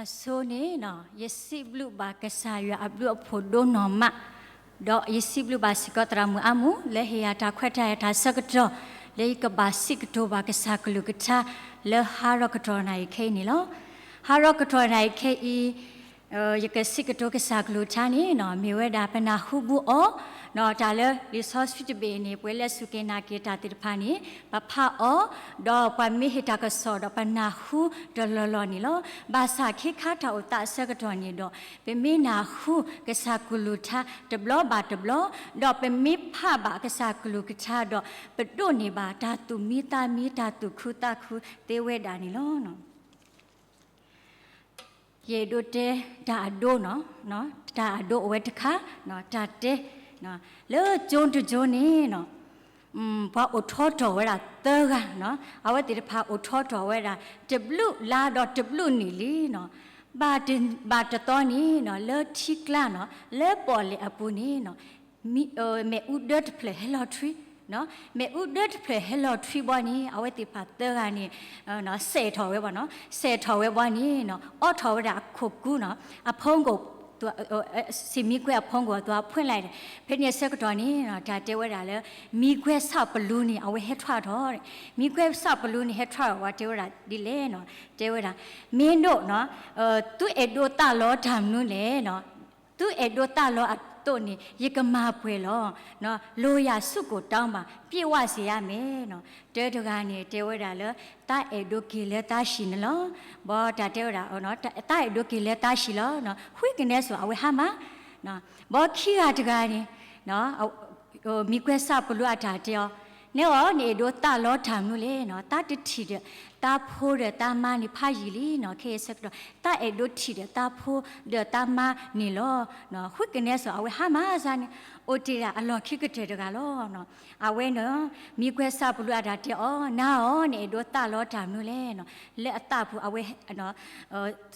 အဆိန့ၣ် ယစံးဘျုးဘၣ်ကစၢ်ယွၤအဘျုးအဖှိၣ်ဒိၣ်နီၢ်မး, ဒီးယစံးဘျုးဘၣ်စ့ၢ်ကီးသရၣ်မုၣ်အါမူး လၢဟ့ၣ်ယၤတၢ်ခွဲးတၢ်ယာ်တၢ်ဆၢကတီၢ် လၢယကဘၣ်စံးကတိၤဘၣ်ကစၢ်ကလုၢ်ကထါ လၢဟါရီၣ်ကတီၢ်နၣ်ရံၣ်ခဲအံၤန့ၣ်လီၤ. ဟါရီၣ်ကတီၢ်နၣ်ရံၣ်ခဲအံၤ ယကစံးကတိၤကစၢ်ကလုၢ်ကထါန့ၣ် မ့ၢ်ဝဲဒၣ်ပနၢ်ဟူဘူးအီၤ, တၢ်လၢလံာ်စီဆှံတဘ့ၣ်န့ၣ် ပှၤလၢစူၢ်က့ၤနာ်က့ၤတၢ်သ့ၣ်တဖၣ်န့ၣ် ပဖးအီၤ, ဒီးပှၤမ့ၢ်ဟ့ၣ်တၢ်ကစီၣ်ဒီးပနၢ်ဟူတလီၢ်လီၢ်န့ၣ်လီၤ. ဘၣ်ဆၣ်ခ့ခါတၢ်အိၣ်သးအဆၢကတီၢ်န့ၣ်ဒီး ပမ့ၢ်နၢ်ဟူကစၢ်ကလုၢ်ကထါတဘျီဘၣ်တဘျီ, ဒီးပမ့ၢ်ဖးဘၣ်ကစၢ်ကလုၢ်ကထါဒီး ပဒိးန့ၢ်ဘၣ်တၢ်သူၣ်မံသးမံ တၢ်သူၣ်ခုသးခုသ့ဝဲဒၣ်န့ၣ်လီၤ. ယအဲၣ်ဒိးတဲတၢ်အဒိနီၤ, တၢ်အဒိအိၣ်ဝဲတခါ, တၢ်တဲ, လၢကၠိတကၠိန့ၣ်နီၤ, ပှၤအိၣ်ထီထီၣ်ဝဲဒၣ်သၢဂၤနီၤ, အဝဲသ့ၣ်တဖၣ်အိၣ်ထီထီၣ်ဝဲဒၣ် တဘျုးလါဒီးတဘျုးနံၣ်လံနီၤ, ဘၣ်တဘၣ်တသီန့ၣ်နီၤ လၢထံကျါနီၤ လၢပီၣ်လဲၣ်အပူၤန့ၣ်နီၤ မ့ၣ်အူဒၢတဖျၢၣ်ဟဲလီၤထွံ, မ့ၣ်အူဒၢတဖျၢၣ်ဟဲလီၤထွံဘီန့ၣ် အဝဲသ့ၣ်တဖၣ်သၢဂၤန့ၣ် စဲးထီၣ်ဝဲဘီနီၤ, စဲးထီၣ်ဝဲဘီန့ၣ်နီၤ အိးထီၣ်ဝဲဒၣ်အခိၣ်ကူနီၤ, အဖုံးကိၣ် စံးမံကွဲအဖုံးကိၣ် အသွံၣ်အဖှဲလၢ်ဒီး ဖဲန့ၣ်အဆၢကတီၢ်န့ၣ်နီၤ တၢ်တဲဝဲဒၣ်လၢ မံကွဲဆၣ်ပလူန့ၣ် အဝဲဟဲထွဲထီၣ်, မံကွဲဆၣ်ပလူန့ၣ် ဟဲထွဲထီၣ်ဝဲတဲဝဲဒၣ်ဒ်လဲၣ်နီၤ, တဲဝဲဒၣ် မ့ၢ်ဒိၣ်နီၤ သုအဲၣ်ဒိးသးလီတၢ်မနုၤလဲၣ်နီၤ, သုအဲၣ်ဒိးသးလီအသိးန့ၣ် ယကမၤပှဲၤလီၤ, လိုရာဆုကိုတောင်းပါ, ပြည့်ဝစေရမယ်နီၤ, တၢတဂၤန့ၣ် တဲဝဲဒၣ်လၢ သးအဲၣ်ဒိးက့ၤလၢသးဆံးန့ၣ်လီၤ, ဘီတၢ်တဲဝဲဒၣ် သးအဲၣ်ဒိးက့ၤလၢသးဆံးလီၤ, ဃုကနဲစိၤအဝဲဟါမၢ်, ဘီခံဂၤတဂၤန့ၣ် မံကွဲဆၣ်ပလူအတၢ်တဲအီၤ, နဲအီၤ နအဲၣ်ဒိးသးလီတၢ်မနုၤလဲၣ်နီၤ, သးတထံၣ်ဒီး သးဖိဒီးသးမါန့ၣ်ဖးယံာ်လံနီၤ, ခဲအံၤဆၢကတီၢ် သးအဲၣ်ဒိးထံၣ်ဒီးသးဖိဒီးသးမါန့ၣ်လီၤ, ဃုကနဲစိၤအဝဲဟါမၢ်စ့ၢ်န့ၣ်, အိၣ်တ့ၢ်ဒၣ်အလီၢ်ခံကတၢၢ်တဂၤလီၤ, အဝဲန့ၣ် မံကွဲဆၣ်ပလူအတၢ်တဲအီၤ, နၤအီၤ နအဲၣ်ဒိးသးလီတၢ်မနုၤလဲၣ်နီၤ, လၢအသးပူၤအဝဲ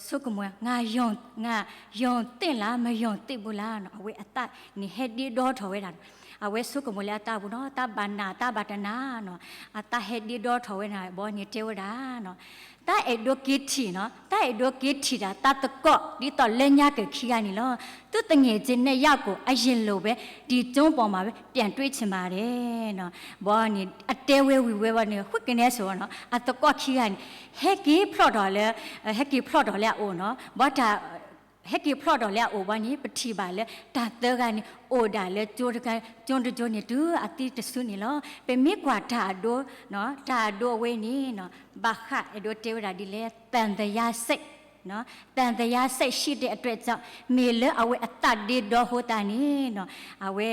ဆိကမိၣ် ငါယုံသင့်လား မယုံသင့်ဘူးလားနီၤ, အဝဲအသးန့ၣ်ဟဲဒ့ဒီထီၣ်ဝဲဒၣ်နီၤ, အဝဲဆိကမိၣ်လၢအသးပူၤနီၤ, သးဘၣ်နာ်သးဘၣ်တနာ်နီၤ, အသးဟဲဒ့ဒီထီၣ်ဝဲဒၣ်ဘီန့ၣ်တဲဝဲဒၣ်နီၤ, သးအဲၣ်ဒိးက့ၤထံၣ်နီၤ, သးအဲၣ်ဒိးက့ၤထံၣ်ဒၣ်သးသကိး ဒ်သိးလၢညါက့ၤခံဂၤန့ၣ်လီၤ, သူ့သူငယ်ချင်းနှစ်ယောက်ကို အရင်လိုပဲ ဒီကျွန်းပေါ်မှာပဲ ပြန်တွေ့ချင်ပါတယ်နီၤ, ဘီန့ၣ် အတဲဝဲဝံၤဝဲဘီန့ၣ် ဃုကနဲစိၤနီၤ, အသကိးခံဂၤန့ၣ် ဟဲက့ၤဖျီၣ်ထီၣ်လၢ ဟဲက့ၤဖျီၣ်ထီၣ်လၢအအိၣ်နီၤ, ဘီတၢ် ဟဲက့ၤဖျီၣ်ထီၣ်လၢအအိၣ်ဘီန့ၣ် ပထံၣ်ဘၣ်လၢတၢ်သၢဂၤန့ၣ် အိၣ်ဒၣ်လၢကၠိတကၠိန့ၣ် တုၤအသံတစုန့ၣ်လီၤ. ပမ့ၢ်ကွၢ်တၢ်အဒိ, တၢ်အဒိအဝဲန့ၣ် ဘၣ်ဃးအဲၣ်ဒိးတဲဝဲဒၣ်ဒ်လဲၣ် သံသယစိတ်, သံသယစိတ်ရှိတဲ့အတွက်ကြောင့် မ့ၢ်လၢအဝဲအသးဒ့ဒီဃိသတးန့ၣ် အဝဲ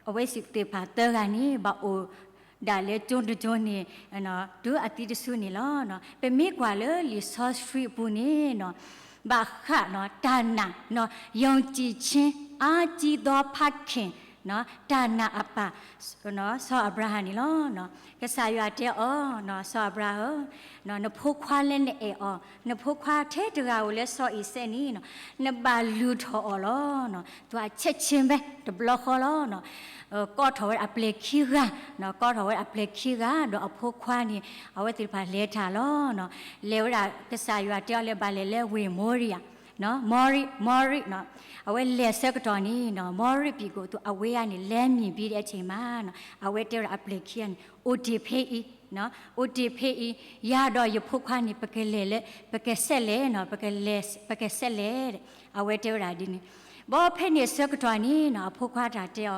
အဝဲသ့ၣ်တဖၣ်သၢဂၤန့ၣ် ဘၣ်အိၣ်ဒၣ်လၢကၠိတကၠိန့ၣ် တုၤအသံတစုန့ၣ်လီၤ. ပမ့ၢ်ကွၢ်လၢလံာ်စီဆှံအပူၤန့ၣ် ဘၣ်ဃးတၢ်နာ်, ယုံကြည်ခြင်းအားကြီးသောဖခင်, တၢ်နာ်အပၢ် စီၤအၤဘြၤဟၣ်န့ၣ်လီၤ. ကစၢ်ယွၤတဲအီၤ စီၤအၤဘြၤဟၣ်ဧၢ, နဖိခွါလၢနအဲၣ်အီၤ, နဖိခွါထဲတဂၤဧိၤလၢစီၤအံၤစဲးန့ၣ် နဘၣ်လုၢ်ထီၣ်အီၤလီၤ. သူအဆဲးဆ့ဘဲတဘျီဃီလီၤ. ကိးထီၣ်ဝဲဒၣ်အပျဲၢ်ခံဂၤ, ကိးထီၣ်ဝဲဒၣ်အပျဲၢ်ခံဂၤ ဒီးအဖိခွါန့ၣ် အဝဲသ့ၣ်တဖၣ်လဲၤတၢ်လီၤ. လဲၤဝဲဒၣ် ကစၢ်ယွၤတဲအီၤလၢဘၣ်လဲၤလၢဝ့ၢ်မိရံယၤ, မိရံ, မိရံ, အဝဲလဲၤဆၢကတီၢ်န့ၣ် မိရံပံၤကိာ်သူ အဝဲအံၤန့ၣ် လဲၤမံၤဘံဒဲးဆ့မး, အဝဲတဲဝဲဒၣ်အပျဲၢ်ခံဂၤန့ၣ် အိၣ်တ့ၢ်ဖဲအံၤ အိၣ်တ့ၢ်ဖဲအံၤ, ယၤဒီးယဖိခွါန့ၣ် ပကလဲၤလၢ ပကဆဲးလဲၤနီၤ, ပကဆဲးလဲၤ, အဝဲတဲဝဲဒၣ်ဒ်န့ၣ်. ဘီဖဲန့ၣ်ဆၢကတီၢ်န့ၣ်နီၤ အဖိခွါတၢ်တဲအီၤ,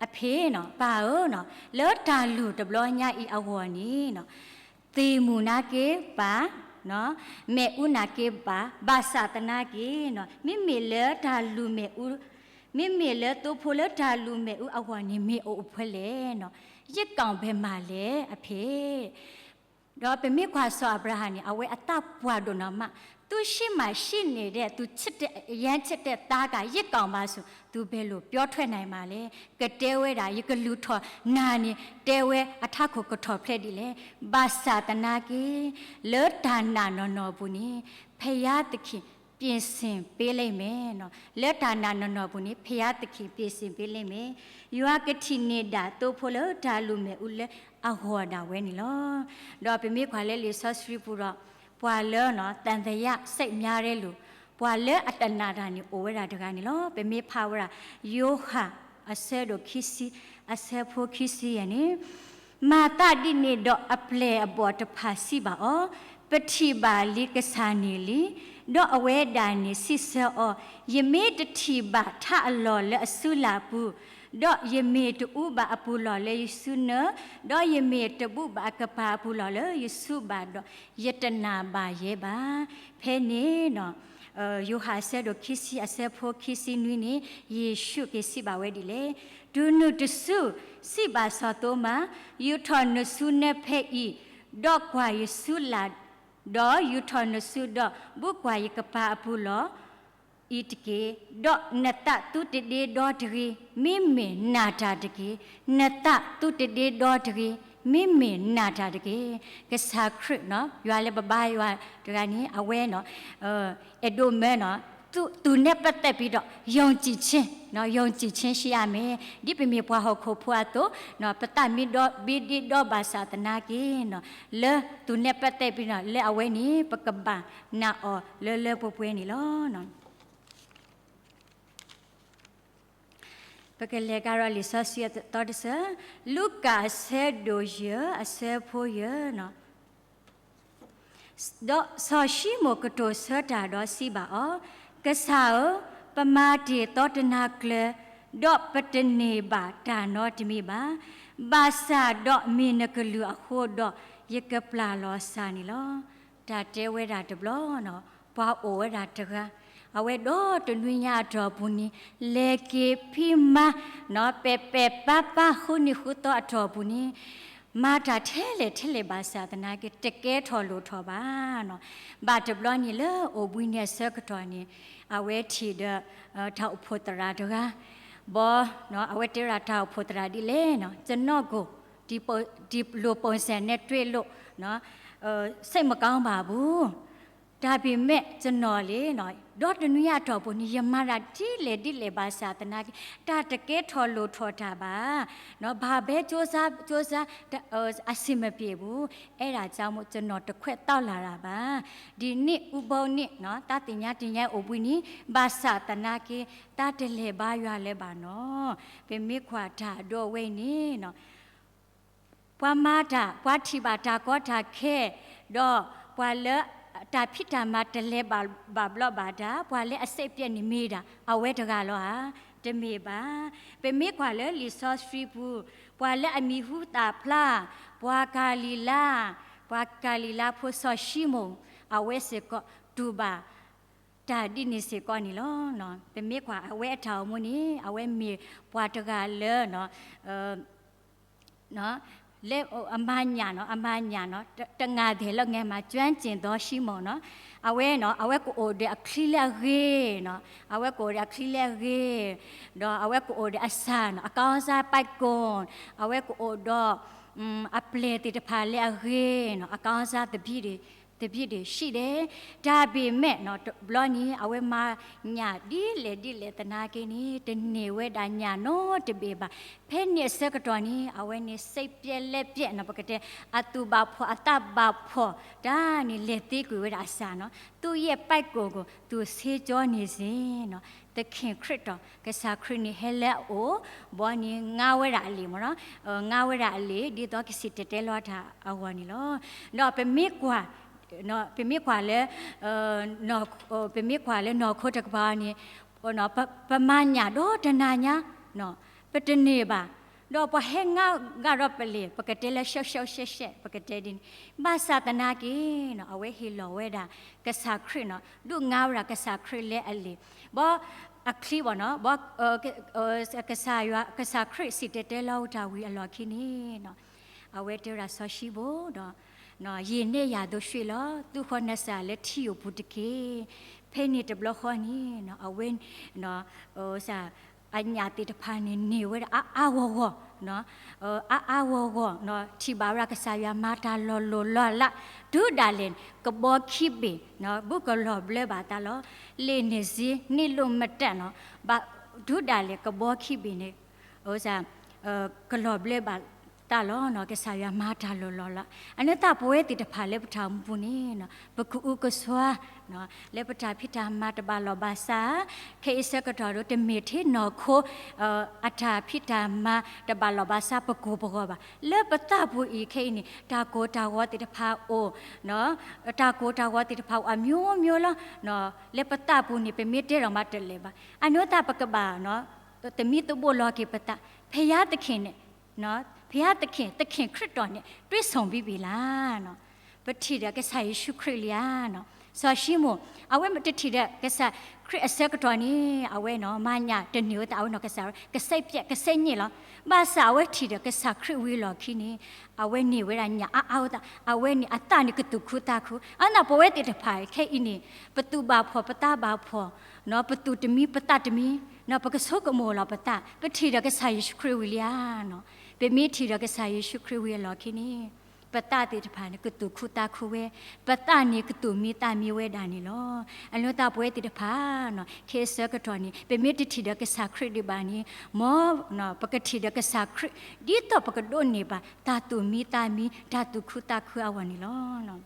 အဖံးနီၤ ပၢ်ဧၢနီၤ လၢတၢ်လုၢ်တဘျီညါအံၤအဂီၢ်န့ၣ်နီၤ သ့ၣ်မူၣ်နာ်က့ပၢ်, မ့ၣ်အူနာ်က့ပၢ်, ဘၣ်ဆၣ်သနာ်က့နီၤ မ့မ့ၢ်လၢတၢ်လုၢ်မ့ၣ်အူ, မ့မ့ၢ်လၢသိဖိလၢတၢ်လုၢ်မ့ၣ်အူအဂီၢ်န့ၣ် မ့ၢ်အိၣ်အိၣ်ဖဲလဲၣ်နီၤ, ယ့ၣ်ကောင်ဘယ်မှာလဲ အဖံး ဒီးပမ့ၢ်ကွၢ်စီၤအၤဘြၤဟၣ်န့ၣ် အဝဲအသးပှၢ်ဒိၣ်နီၢ်မး, သူရှိမှရှိနေတဲ့ သူချစ်တဲ့ အရမ်းချစ်တဲ့သားက ယ့ၣ်ကောင်ပါဆို သူဘယ်လိုပြောထွက်နိုင်မှာလဲ, ကတဲဝဲဒၣ် ယကလုၢ်ထီၣ်နၤန့ၣ် တဲဝဲအထးခိၣ်ကထီၣ်ဖျဲးဒ်လဲၣ်, ဘၣ်ဆၣ်သနာ်က့ လၢတၢ်နာ်နီၢ်နီၢ်အပူၤန့ၣ် ဘုရားသခင် ပြင်ဆင်ပေးလိမ့်မယ်နီၤ, လၢတၢ်နာ်နီၢ်နီၢ်အပူၤန့ၣ် ဘုရားသခင် ပြင်ဆင်ပေးလိမ့်မယ်, ယွၤကထံၣ်န့ၢ်ဒၣ်သိဖိလၢတၢ်လုၢ်မ့ၣ်အူလၢအဂီၢ်ဒၣ်ဝဲန့ၣ်လီၤ. ဒီးပမ့ၢ်ကွၢ်လၢလံာ်စီဆှံပူၤဒီး ပှၤလၢနီၤ သံသယစိတ်များတဲ့လူ ပှၤလၢအတနာ်တၢ်န့ၣ် အိၣ်ဝဲဒၣ်တဂၤန့ၣ်လီၤ. ပမ့ၢ်ဖးဝဲဒၣ် ယိၤဟၣ်အဆၢဒိၣ်ခံဆံ အဆၢဖိခံဆံယဲၢ်န့ၣ်, မၤသးဒ်န့ၣ်ဒီးအပျဲၢ်အဘီၣ်တဖၣ်စံးဘၣ်အီၤ, ပထံၣ်ဘၣ်လံကစၢ်န့ၣ်လံ. ဒီးအဝဲဒၣ်န့ၣ်စံးဆၢအီၤ, ယမ့ၢ်တထံၣ်ဘၣ်ထးအလီၢ်လၢအစုလၢ်အပူၤ, ဒီးယမ့ၢ်တအူဘၣ်အပူၤလီၢ်လၢယစုနၢ, ဒီးယမ့ၢ်တဘူးဘၣ်အကပၤအပူၤလီၢ်လၢယစုဘၣ်ဒီး, ယတနာ်ဘၣ်ယဲဘၣ်. ဖဲန့ၣ် ယိၤဟၣ်အဆၢဒိၣ်ခံဆံအဆၢဖိခံဆံနွံန့ၣ် ယ့ၣ်ၡူးက့ၤစံးဘၣ်ဝဲဒ်လဲၣ်, တုၤနုၤတစု စံးဘၣ်စီၤသိမး, ယူာ်ထီၣ်နစုနၢဖဲအံၤ, ဒီးကွၢ်ယစုလၢ်, ဒီးယူာ်ထီၣ်နစုဒီး ဘူးကွၢ်ယကပၤအပူၤလီၢ် အံၤတက့ၢ်. ဒီးနသးသုတဒ့ဒီတဂ့ၤ, မ့မ့ၢ်နာ်တၢ်တက့ၢ်. နသးသုတဒ့ဒီတဂ့ၤ, မ့မ့ၢ်နာ်တၢ်တက့ၢ်. ကစၢ်ခရံာ် ယွၤလၢပဘါယွၤတဂၤန့ၣ် အဝဲ အဲၣ်ဒိးမၢ သူနဲ့ပတ်သက်ပြီးတော့ ယုံကြည်ခြင်း, ယုံကြည်ခြင်းရှိရမယ်. ဒ်ပမ့ၢ်ပှၤဟီၣ်ခိၣ်ဖိအသိး, ပသးမ့ၢ်ဒီဘ့ဒ့ဒီဘၣ်ဆၣ်သနာ်က့, လၢသူနဲ့ပတ်သက်ပြီးတော့ လၢအဝဲန့ၣ် ပကဘၣ်နာ်အီၤလၢလၢပှဲၤပှဲၤန့ၣ်လီၤ. ပကလဲၤကဒီးလံာ်စီဆှံအသီတဆၢ, လူၤကၣ်အဆၢဒိၣ်ယဲၢ် အဆၢဖိယဲၢ်န့ၣ်, ဒီးစီၤၡံမိၣ်ကတိၤဆၢတၢ်ဒီးစံးဘၣ်အီၤ, ကစၢ်ဧၢ, ပမၤတ့ၢ်သီတနၤကျၢၤ, ဒီးပတန့ၢ်ဘၣ်တၢ်နီတမံၤဘၣ်. ဘၣ်ဆၣ်ဒီးမ့ၢ်နကလုၢ်အဃိဒီး ယကပျၢ်လီၤစၢ်န့ၣ်လီၤ. တၢ်တဲဝဲဒၣ်တဘျီန့ၣ်, ပှၤအိၣ်ဝဲဒၣ်တဂၤ, အဝဲဒီတနွံညါအတီၢ်ပူၤန့ၣ် လဲၤက့ၤဖံးမၤ, ပဲာ်ပဲာ်ပါ်ပါ် ဃုနံၤဃုသီအတီၢ်ပူၤန့ၣ် မၤတၢ်ထဲလဲၣ်ထဲလဲၣ်ဘၣ်ဆၣ်သနာ်က့ တကဲထီၣ်လိၣ်ထီၣ်ဘၣ်န့ၣ်. ဘၣ်တဘျီန့ၣ်လၢအိၣ်ဘှံးနံၤအဆၢကတီၢ်န့ၣ် အဝဲထံၣ်ဒီး တၢ်အိၣ်ဖှိၣ်သရၣ်တဂၤ, ဘီ, အဝဲတဲဝဲဒၣ်တၢ်အိၣ်ဖှိၣ်သရၣ်ဒ်လဲၣ်န့ၣ်, ကျွန်တော့်ကို ဒီလိုပုံစံနဲ့တွေ့လို့, စိတ်မကောင်းပါဘူး. ဒါပေမဲ့ကျွန်တော်လေ, ဒီတနွံအတီၢ်ပူၤန့ၣ် ယမၤတၢ်ဒ်လဲၣ်ဒ်လဲၣ်ဘၣ်ဆၣ်သနာ်က့ တၢ်တကဲထီၣ်လိၣ်ထီၣ်တၢ်ဘၣ်, ဘာပဲကြိုးစားကြိုးစား အဆင်မပြေဘူး. အဲဒါကြောင့်မို့ကျွန်တော်တစ်ခွက်သောက်လာတာပါ. ဒီနေ့ဥပုသ်နေ့, သးသ့ၣ်ညါတနံၤညါအိၣ်ဘှံးနံၤ ဘၣ်ဆၣ်သနာ်က့ တၢ်တလဲၤဘါယွၤလၢၤဘၣ်န့ၣ်. ပမ့ၢ်ကွၢ်တၢ်အဒိအဝဲအံၤန့ၣ် ပှၤမၤတၢ်, ပှၤထံၣ်ဘၣ်တၢ်ကီတၢ်ခဲ, ဒီးပှၤလၢတၢ်ဖံးတၢ်မၤတလဲၤဘၣ်ဘၣ်ဘျီဘၣ်ဒါ, ပှၤလၢအစိတ်ပျက်န့ၣ်မ့ၢ်ဒၣ် အဝဲတဂၤလီၤဧါ. တမ့ၢ်ဘၣ်. ပမ့ၢ်ကွၢ်လၢလံာ်စီဆှံပူၤ, ပှၤလၢအမံၤဟူသၣ်ဖျါ, ပှၤကၤလံၤလါ, ပှၤကၤလံၤလါဖိစီၤၡံမိၣ်, အဝဲစ့ၢ်ကီးတူၢ်ဘၣ် တၢ်ဒ်န့ၣ်စ့ၢ်ကီးန့ၣ်လီၤ. ပမ့ၢ်ကွၢ်အဝဲအတၢ်အိၣ်မူန့ၣ် အဝဲမ့ၢ်ပှၤတဂၤလၢ လၢအမၤညၣ်န့ၣ်, အမၤညၣ်န့ၣ်, တငါးသည်လၢငယ်မှာ ကျွမ်းကျင်သောရှိမုန်န့ၣ်, အဝဲန့ၣ် အဝဲကအိၣ်ဒီးအချံလၢအဂ့ၤန့ၣ်, အဝဲကအိၣ်ဒီးအချံလၢအဂ့ၤ, ဒီးအဝဲကအိၣ်ဒီးအစၢ်န့ၣ်, အကောင်းစားပိုက်ကွန်, အဝဲကအိၣ်ဒီး အပျဲၢ်သ့ၣ်တဖၣ်လၢအဂ့ၤန့ၣ်, အကောင်းစားသပြည့်တွေ, သပြည့်တွေရှိတယ်. ဒါပေမဲ့န့ၣ် တဘျီန့ၣ် အဝဲမၤညၣ်ဒ်လဲၣ်ဒ်လဲၣ်သနာ်က့န့ၣ် တန့ၢ်ဝဲဒၣ်ညၣ်နီတဘ့ၣ်ဘၣ်. ဖဲန့ၣ်အဆၢကတီၢ်န့ၣ် အဝဲန့ၣ် စိတ်ပျက်လက်ပျက်န့ၣ်, ပကတဲ အသူၣ်ဘၣ်ဖှီၣ်အသးဘၣ်ဖှီၣ်တၢ်န့ၣ် လဲၤသ့ကွံာ်ဝဲဒၣ်အစၢ်န့ၣ်, သူ့ရဲ့ပိုက်ကွန်ကို သူဆေးကြောနေစေန့ၣ်. သခင်ခရစ်တော်, ကစၢ်ခရံာ်န့ၣ် ဟဲလၢအအိၣ်, ဘီန့ၣ် ငါဝဲဒၣ်အလံာ်မ့ၢ်န့ၣ်, ငါဝဲဒၣ်အလံာ် ဒ်သိးကစံၣ်တဲၤတဲလီၤတၢ်အဂီၢ်န့ၣ်လီၤ. ဒီးပမ့ၢ်ကွၢ်, ပမ့ၢ်ကွၢ်လၢ ပမ့ၢ်ကွၢ်လၢနီၢ်ခိတကပၤန့ၣ်, ပမၤညၣ်ဒီးတနၤညါ, ပတန့ၢ်ဘၣ်. ဒီးပှၤဟဲငါဂၤဒီးပလံာ်, ပကတဲလၢ ရှုပ်ရှုပ်ရှက်ရှက် ပကတဲဒ်န့ၣ်, ဘၣ်ဆၣ်သနာ်က့န့ၣ် အဝဲဟ့ၣ်လီၤဝဲဒၣ်ကစၢ်ခရံာ်န့ၣ်, ဒုးငါဝဲဒၣ်ကစၢ်ခရံာ်လၢအလံာ်, ဘီအချံဘီန့ၣ်, ဘီ ကစၢ်ယွၤ, ကစၢ်ခရံာ်စံၣ်တဲၤတဲလီၤတၢ်ဝံၤအလီၢ်ခံန့ၣ်, အဝဲတဲဝဲဒၣ်စီၤၡံမိၣ်ဒီး ရေနဲ့ရာသိုရွှေ့လီၤ, သူၣ်ဃီနစၢ်လၢထံဧိၤပူၤတက့ၢ်. ဖဲန့ၣ်တဘျီဃီန့ၣ် အဝဲ အညၣ်သ့ၣ်တဖၣ်န့ၣ်န့ၢ်ဝဲဒၣ်အါအါဂီၢ်ဂီၢ်, အါအါဂီၢ်ဂီၢ်, ထံၣ်ဘၣ်ဝဲဒၣ်ကစၢ်ယွၤမၤတၢ်လီၤလိၢ်လီၤလး, တုၤဒၣ်လဲာ် ကဘီခံဘ့ၣ် ဘူးကလီၤဘျၢဘၣ်အသးလီၤ. လ့ၣ်န့ၣ်စ့ န့ၢ်လိာ်မတၤန့ၣ်, တုၤဒၣ်လဲာ်ကဘီခံဘ့ၣ်န့ၣ် ကလီၤဘျၢဘၣ် သးလီၤနီၤ, ကစၢ်ယွၤမၤတၢ်လီၤလီၤလး. အန့ၣ်သးပဝဲသ့ၣ်တဖၣ်လၢပတၢ်အိၣ်မူပူၤန့ၣ်နီၤ, ပကအုကစွါ လၢပတၢ်ဖံးတၢ်မၤတဘၣ်လီၢ်ဘၣ်စး, ခဲအံၤဆၢကတီၢ်ဒီး တမ့ၢ်ထဲနီၢ်ခိ အတၢ်ဖံးတၢ်မၤတဘၣ်လီၢ်ဘၣ်စး ပကိၢ်ပဂီၤဘၣ်. လၢပသးပူၤအံၤခဲအံၤန့ၣ် တၢ်ကိၢ်တၢ်ဂီၤသ့ၣ်တဖၣ်အိၣ်, တၢ်ကိၢ်တၢ်ဂီၤသ့ၣ်တဖၣ်အိၣ် အမျိုးမျိုးလီၤ. လၢပသးပူၤန့ၣ် ပမ့ၢ်တဲဒီးမၤတလဲၤဘၣ်. အန့ၣ်သးပကဘၣ် သမံသမိးလီၤက့ၤပသး, ဘုရားသခင်န့ၣ်, ဘုရားသခင်, သခင်ခရစ်တော်န့ၣ် တွေ့ဆုံပြီးပြီလား. ပထံၣ်ဒီးကစၢ်ယ့ၣ်ၡူးခရံာ်လံဧါ. စီၤၡံမိၣ် အဝဲတထံၣ်ဒီးကစၢ်ခရံာ်အဆၢကတီၢ်န့ၣ် အဝဲနီၤ မၤညၣ်တန့ၢ်ဝဲသး အဝဲနီၤကစၢ် ကစဲးပျက် ကစဲးညစ်လီၤ. ဘၣ်ဆၣ်အဝဲထံၣ်ဒီးကစၢ်ခရံာ်ဝံၤလီၢ်ခံန့ၣ် အဝဲန့ၢ်ဝဲဒၣ်ညၣ်အါအါဝဲသး, အဝဲန့ၣ်အသးန့ၣ်ကသူၣ်ခုသးခု. အသးပဝဲသ့ၣ်တဖၣ်ခဲအံၤန့ၣ် ပသူၣ်ဘၣ်ဖှီၣ် ပသးဘၣ်ဖှီၣ်, ပသူၣ်တမံပသးတမံ, ပကဆိကမိၣ်လီၤပသး, ပထံၣ်ဒီးကစၢ်ယ့ၣ်ၡူးခရံာ်ဝံၤလံဧါ. ပမ့ၢ်ထံၣ်ဒီးကစၢ်ယ့ၣ်ၡူးခရံာ်ဝံၤအလီၢ်ခံန့ၣ် ပသးသ့ၣ်တဖၣ်န့ၣ် ကသူၣ်ခုသးခုဝဲ, ပသးန့ၣ်ကသူၣ်မံသးမံဝဲဒၣ်န့ၣ်လီၤ. အန့ၣ်သးပဝဲသ့ၣ်တဖၣ်နီၤ ခဲအံၤဆၢကတီၢ်န့ၣ် ပမ့ၢ်တထံၣ်ဒီးကစၢ်ခရံာ်ဒံးဘၣ်န့ၣ် မ်ပကထံၣ်ဒီးကစၢ်ခရံာ် ဒ်သိးပကဒိးန့ၢ်ဘၣ် တၢ်သူၣ်မံသးမံ တၢ်သူၣ်ခုသးခုအဂီၢ်န့ၣ်လီၤ.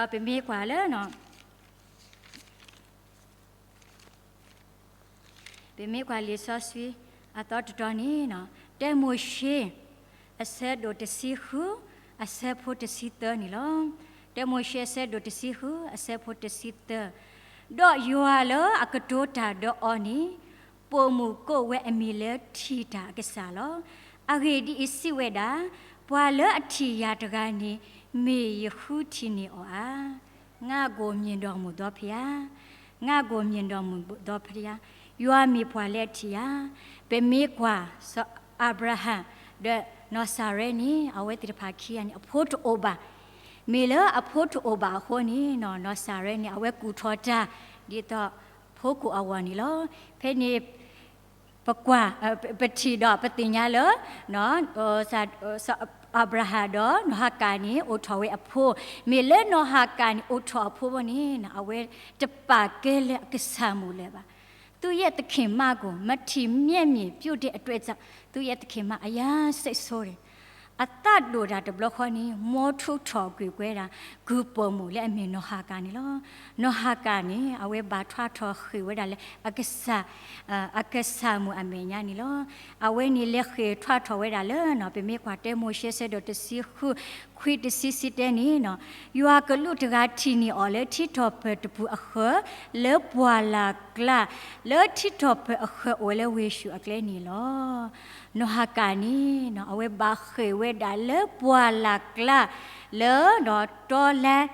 ဒီးပမ့ၢ်ကွၢ်လၢ ပမ့ၢ်ကွၢ်လံာ်စီဆှံအသီတတီၤန့ၣ် တၢမိၤၡ့ အဆၢဒိၣ်တဆံဃု အဆၢဖိတဆံသၢန့ၣ်လီၤ. တၢမိၤၡ့အဆၢဒိၣ်တဆံဃု အဆၢဖိတဆံသၢ, ဒီးယွၤလၢအကတိၤတၢ်ဒီးအီၤန့ၣ် ပိာ်မုၣ်ကိးဝဲအမံၤလၢထံၣ်တၢ်အကစၢ်လီၤ. အဂ့ၢ်ဒ်အံၤ, စံးဝဲဒၣ်, ပှၤလၢအထံၣ်ယၤတဂၤန့ၣ် မ့ၢ်ယဃုထံၣ်န့ၢ်အီၤဧါ. ငါ့ကိုမြင်တော်မူသောဘုရား, ငါ့ကိုမြင်တော်မူသောဘုရား, ယွၤမ့ၢ်ပှၤလၢအထံၣ်ယၤ. ပမ့ၢ်ကွၢ် စီၤအၤဘြၤဟၣ် ဒီးနီၢ်စၤရဲန့ၣ် အဝဲသ့ၣ်တဖၣ်ခံဂၤန့ၣ် အဖိတအိၣ်ဘၣ်. မ့ၢ်လၢအဖိတအိၣ်ဘၣ်အဃိန့ၣ် နီၢ်စၤရဲန့ၣ် အဝဲကူၣ်ထီၣ်တၢ် ဒ်သိးဖိကအိၣ်အဂီၢ်န့ၣ်လီၤ. ဖဲန့ၣ် ပကွၢ် ပထံၣ်ဒီးပသ့ၣ်ညါလၢ စီၤအၤဘြၤဟၣ်ဒီးနီၢ်ဟၤကၤန့ၣ် အိၣ်ထီၣ်ဝဲအဖိ, မ့ၢ်လၢနီၢ်ဟၤကၤန့ၣ် အိၣ်ထီၣ်အဖိဘၣ်န့ၣ် အဝဲတပာ်ကဲလၢအကစၢ်မူၣ်လၢၤဘၣ်. သူ့ရဲ့သခင်မကို မထီမဲ့မြင်ပြုတဲ့အတွက်ကြောင့် သူ့ရဲ့သခင်မအယါစိတ်ဆိုးတယ်. အသးဒိၣ်တၢ်တဘျီဃီန့ၣ် မ်ထုးထီၣ်ကွံာ်ကွံာ်ဝဲဒၣ် ကုၢ်ပိာ်မုၣ်လၢအမ့ၢ်နီၢ်ဟၤကၤန့ၣ်လီၤ. နီၢ်ဟၤကၤန့ၣ် အဝဲဘၣ်ထွါထီၣ်ဃ့ၢ်ဝဲဒၣ်လၢ အကစၢ်မူၣ်အမဲာ်ညါန့ၣ်လီၤ. အဝဲန့ၣ်လဲၤဃ့ၢ်ထွါထီၣ်ဝဲဒၣ်လၢ ပမ့ၢ်ကွၢ်တၢမိၤၡ့ဆၢဒိၣ်တဆံဃု ခွံတဆံဆံတဲန့ၣ် ယွၤကလူးတဂၤထံၣ်န့ၢ်အီၤလၢထံထီၣ်ပၢၢ်တပူၤအဃၢၤ လၢပှၢ်လၢ်ကျါ လၢထံထီၣ်ပၢၢ်အဃၢၤအိၣ်ဝဲလၢဝ့ၢ်ၡူၣ်အကျဲန့ၣ်လီၤ. နီၢ်ဟၤကၤန့ၣ် အဝဲဘၣ်ဃ့ၢ်ဝဲဒၣ်လၢပှၢ်လၢ်ကျါ လၢ တောလမ်း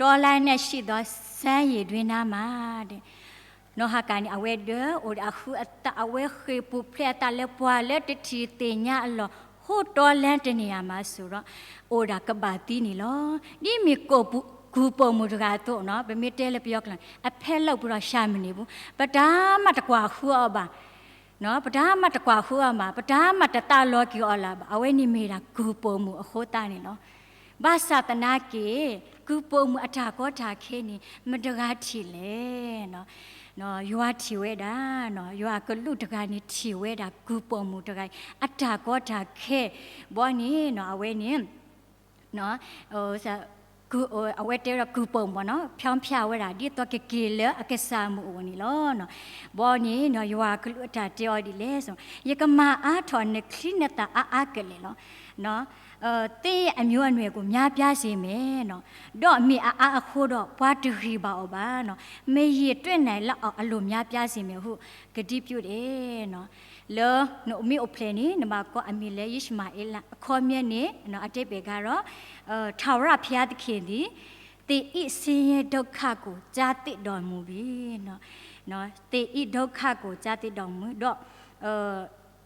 တောလမ်းနဲ့ရှိသော စမ်းရေတွင်းနားမှာ နီၢ်ဟၤကၤန့ၣ် အဝဲဒၢးအိၣ်ဒီးအဃုအသး အဝဲဃ့ၢ်ပူၤဖျဲးအသးလၢပှၤလၢတထံၣ်သ့ၣ်ညါအလီၢ် ဟိ တောလမ်းတနေရာမှာ ဆိုတော့ အိၣ်ဒၣ်ကဘၣ်သံန့ၣ်လီၤ. ဒ်မ့ၢ်ကုၢ်ပိာ်မုၣ်တဂၤအသိးနီၤ ပမ့ၢ်တဲလၢပယီၤကျိာ်န့ၣ် အဖဲလီၢ်ပူၤဒီး ရှောင်မနေဘူး ပတၢ်မၤတကွၢ်ဃုအီၤဘၣ် ပတၢ်မၤတကွၢ်ဃုအီၤမး ပတၢ်မၤတသးလီၤက့ၤအီၤလၢၤဘၣ်. အဝဲန့ၣ်မ့ၢ်ဒၣ်ကုၢ်ပိာ်မုၣ်အဃိသတးန့ၣ်လီၤ. ဘၣ်ဆၣ်သနာ်က့ ကုၢ်ပိာ်မုၣ်အတၢ်ကီတၢ်ခဲန့ၣ် မတဂၤထံၣ်လဲၣ် ယွၤထံၣ်ဝဲဒၣ် ယွၤကလူးတဂၤန့ၣ်ထံၣ်ဝဲဒၣ်ကုၢ်ပိာ်မုၣ်တဂၤ အတၢ်ကီတၢ်ခဲ ဘီန့ၣ် အဝဲန့ၣ် အဝဲတဲဝဲဒၣ်ကုၢ်ပိာ်မုၣ်နီၤ ဖျီဖျါဝဲဒၣ် ဒ်သိးကက့ၤလၢအကစၢ်မုၢ်အအိၣ်န့ၣ်လီၤ. ဘီန့ၣ် ယွၤကလူးအတၢ်တဲအီၤဒ်လဲၣ်, ယကမၤအါထီၣ်နချံနသၣ်အါအါကလဲာ်လီၤ. သ့ၣ်အမျိုးအနွယ်ကို များပြားစေမယ်, ဒီးမ့ၢ်အါအါအဃိဒီး ပှၤတဂံၢ်ဘၣ်အီၤဘၣ်, မ့ၢ်ယတွဲ့နိုင်လောက်အောင် အလိုများပြားစေမယ်ဟု ကတိပြုတယ်. လၢနမ့ၢ်အိၣ်ဖျဲၣ်န့ၣ် နဘၣ်ကိးအမံၤလၢ ယံၡမၤအ့လး အခီပညီန့ၣ် အဓိပ္ပာယ်ကတော့ ထာဝရဘုရားသခင်သည် သင်၏ဆင်းရဲဒုက္ခကို ကြားသိတော်မူပြီ, သင်၏ဒုက္ခကို ကြားသိတော်မူ ဒီး